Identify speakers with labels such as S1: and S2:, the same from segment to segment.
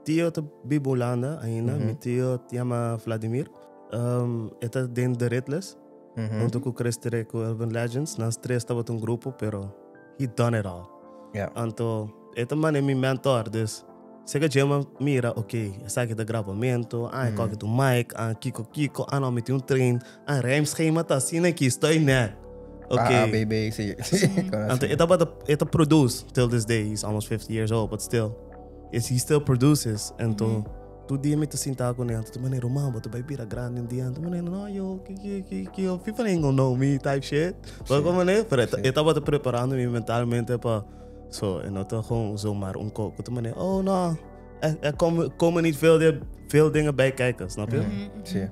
S1: tio ta biba Hulanda ainda. Mi tio yama Vladimir. E ta den The Riddlers. Hunto ku Chris Terek ku Urban Legends. Nan tres tabata un grupo, pero he done it all. Anto e ta mane mi mentor, dus seka dje mi mira, ok, esaki ta grabamento, ah e koki ta un mic, ah kiko kiko, ah no mi tin un train, ah rijmschema ta asina aki, estoy net. Ok.
S2: A, A, B, B, C.
S1: Anto e tabata, e ta produce till this day, he's almost 50 years old, but still, he still produces. Anto Tur dia mi ta sinta ku nan, ta manera, Ruman, bo ta bai bira grandi un dia. Anto manera, no, yo, ki, ki, ki, ki, yo, people ain't gonna know me, type shit. Bo ku manera, pero e tabata preparando mi mentalmente pa, so, e no ta gewoon zomaar un ko, ku ta manera, oh no, er komen, komen niet veel, veel dingen bij kijken, snap je?
S2: Sí.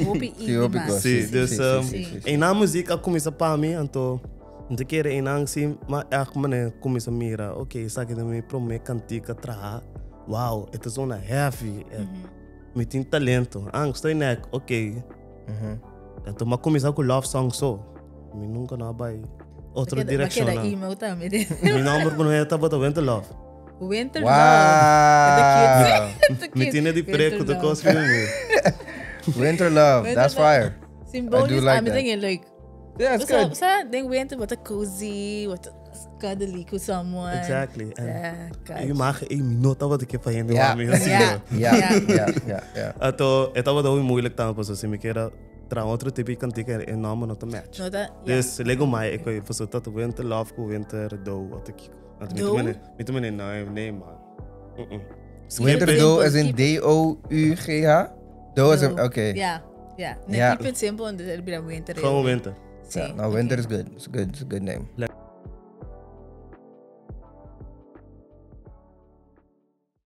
S3: Hopi
S2: Sí, hopi
S3: mas.
S2: kos.
S1: Sí, dus,
S2: sí, sí, sí, sí.
S1: E na muziek a kuminsa pa mi, anto mi ta kere einan si, ma echt manera kuminsa mira, ok, esaki ta mi prome kantika traha, wow, e ta zona heavy, e mi tin talento, ah, estoy nek, ok. Anto mi a kuminsa ku love song so, mi nunka no a bai otro
S3: Bakeda
S1: direkshonnan.
S3: email tambe den.
S1: Mi nomber prome tabata Winter Love.
S3: Winter
S2: Wow.
S3: Love. Ito cute. Ito
S1: Mi
S3: cute.
S1: tin di pre ku
S3: Winter
S1: ta
S3: Love.
S1: kos mi.
S2: Winter Love,
S3: Winter
S2: that's
S3: Love.
S2: fire.
S3: Symbolisch,
S2: I do like
S3: ah, mi
S2: that.
S3: denk het leuk.
S2: Yeah, it's good.
S3: Sa, den winter wat cozy, wat cuddly with someone.
S1: Exactly. En
S3: Yeah,
S1: e
S3: gotcha.
S1: imagen, e no tabata ke pa hende
S2: Ja.
S1: wou mi asina.
S3: Ja.
S2: Ja, ja, ja, ja.
S1: Anto, e tabata muy moeilijk tambe, pasobra si mi kier a traha otro tipo di kantika, e nomber no ta match.
S3: No ta, ja.
S1: Dus, lego mai, e koe, pasobra ta Winter Love ku Winter Dough, wat ik. Anto mi ta
S3: Dough?
S1: mene, mi ta mene, nee, nee man. Mm-mm.
S2: Winter
S3: Keep it
S2: Dough as
S3: simple,
S2: in
S3: keep it-
S2: D-O-U-G-H? Dough as in,
S3: Dough.
S2: okay.
S3: Ja, ja. Nee,
S2: Ja.
S3: keep it simple en dus het bira winter.
S1: Gewoon winter.
S3: Sí,
S2: Yeah, no, winter is good. It's good. It's a good name.